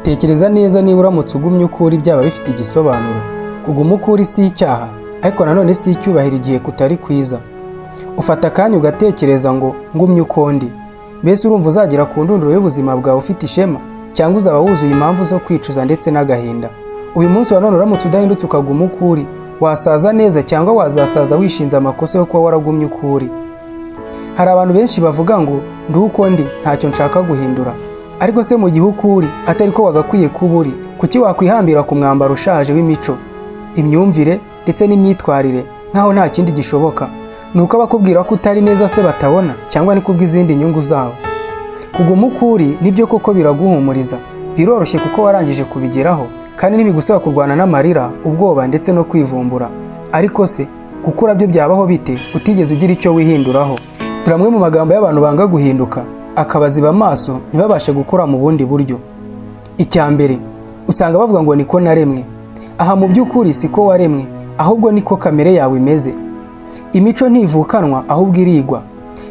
Tekereza neza niba uramutse ugumye uko uri byaba bifite igisobanuro. Kuguma uko uri si icyaha, ariko nanone si icyubahiro igihe kutari kwiza. Ufata akanya ugatekereza ngo ngumye uko ndi. Mbese urumva uzagera ku ndunduro y'ubuzima bwawe ufite ishema, cyangwa uzaba wuzuye impamvu zo kwicuza ndetse n'agahinda? Uyu munsi wa none uramutse udahindutse ukaguma uko uri, wasaza neza cyangwa wazasaza wishinze amakosa yo kuba waragumye uko uri? Hari abantu benshi bavuga ngo ndi uko ndi, ntacyo nshaka guhindura. Ariko se mu gihe uko uri atari ko wagakwiye kuba uri, kuki wakwihambira ku mwambaro ushaje w'imico, imyumvire ndetse n'imyitwarire nk'aho nta kindi gishoboka? Ni uko abakubwira ko utari neza se batabona, cyangwa ni kubw'izindi nyungu zabo? Kuguma uko uri nibyo koko biraguhumuriza, biroroshye kuko warangije kubigeraho, kandi ntibigusaba kurwana n'amarira, ubwoba ndetse no kwivumbura. Ariko se gukura byo byabaho bite utigeze ugira icyo wihinduraho? Dore amwe mu magambo y'abantu banga guhinduka, akabaziba amaso ntibabashe gukura mu bundi buryo. Icya mbere, usanga bavuga ngo niko naremwe. Aha mu by'ukuri siko waremwe, ahubwo niko kamere yawe imeze. Imico ntivukanwa, ahubwo irigwa.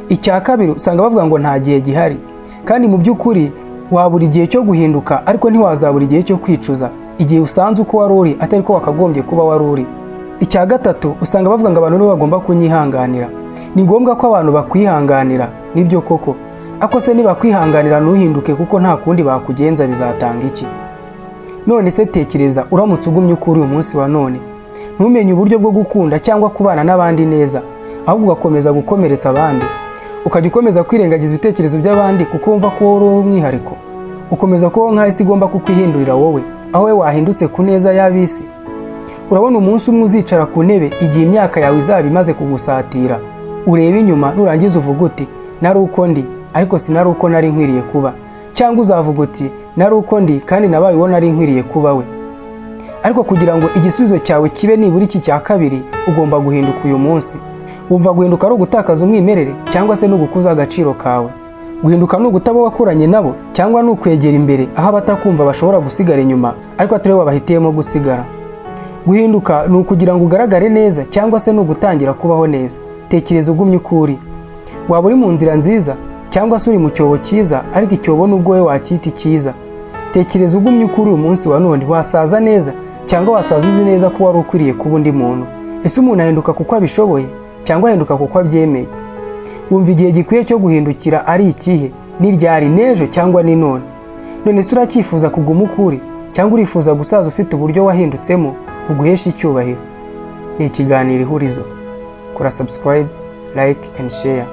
Icya kabiri, usanga bavuga ngo nta gihe gihari, kandi mu by'ukuri wabura igihe cyo guhinduka, ariko ntiwazabura igihe cyo kwicuza igihe usanze uko wari uri atari ko wakagombye kuba wari uri. Icya gatatu, usanga bavuga ngo abantu nibo bagomba kunyihanganira. Ni ngombwa ko abantu bakwihanganira, nibyo koko. Ako se nibakwihanganira ntuhinduke kuko nta kundi bakugenza, bizatanga iki? None se tekereza uramutse ugumye uko uri uyu munsi wa none, ntumenye uburyo bwo gukunda cyangwa kubana n'abandi neza, ahubwo ugakomeza gukomeretsa abandi, ukajya ukomeza kwirengagiza ibitekerezo by'abandi kuko wumva ko wowe uri umwihariko, ukomeza kubaho nk'aho isi igomba kukwihindurira wowe, aho wowe wahindutse ku neza y'ab'isi? Urabona umunsi umwe uzicara ku ntebe igihe imyaka yawe izaba imaze kugusatira, urebe inyuma, nurangiza uvuga uti nari uko ndi, ariko sinari uko nari nkwiriye kuba? Cyangwa uzavuga uti nari uko ndi, kandi nabaye uwo nari nkwiriye kuba we? Ariko kugira ngo igisubizo cyawe kibe nibura iki cya kabiri, ugomba guhinduka uyu munsi. Wumva guhinduka ari ugutakaza umwimerere, cyangwa se ni ugukuza agaciro kawe? Guhinduka ni uguta abo wakuranye nabo, cyangwa ni ukwegera imbere aho abatakumva bashobora gusigara inyuma, ariko atari bo babahitiyemo gusigara? Guhinduka ni ukugira ngo ugaragare neza, cyangwa se ni ugutangira kubaho neza? Tekereza ugumye uko uri, waba uri mu nzira nziza, cyangwa se uri mu cyobo cyiza, ariko icyobo nubwo wowe wacyita icyiza? Tekereza ugumye uko uri uyu munsi wa none, wasaza neza, cyangwa wasaza uzi neza ko wari ukwiriye kuba undi muntu? Ese umuntu ahinduka kuko abishoboye, cyangwa ahinduka kuko abyemeye? Wumva igihe gikwiye cyo guhindukira ari ikihe? Ni ryari? N'ejo cyangwa ni none? None se uracyifuza kuguma uko uri, cyangwa urifuza gusaza ufite uburyo wahindutsemo buguhesha icyubahiro? Ni ikiganiro Ihurizo. Kora subscribe, like and share.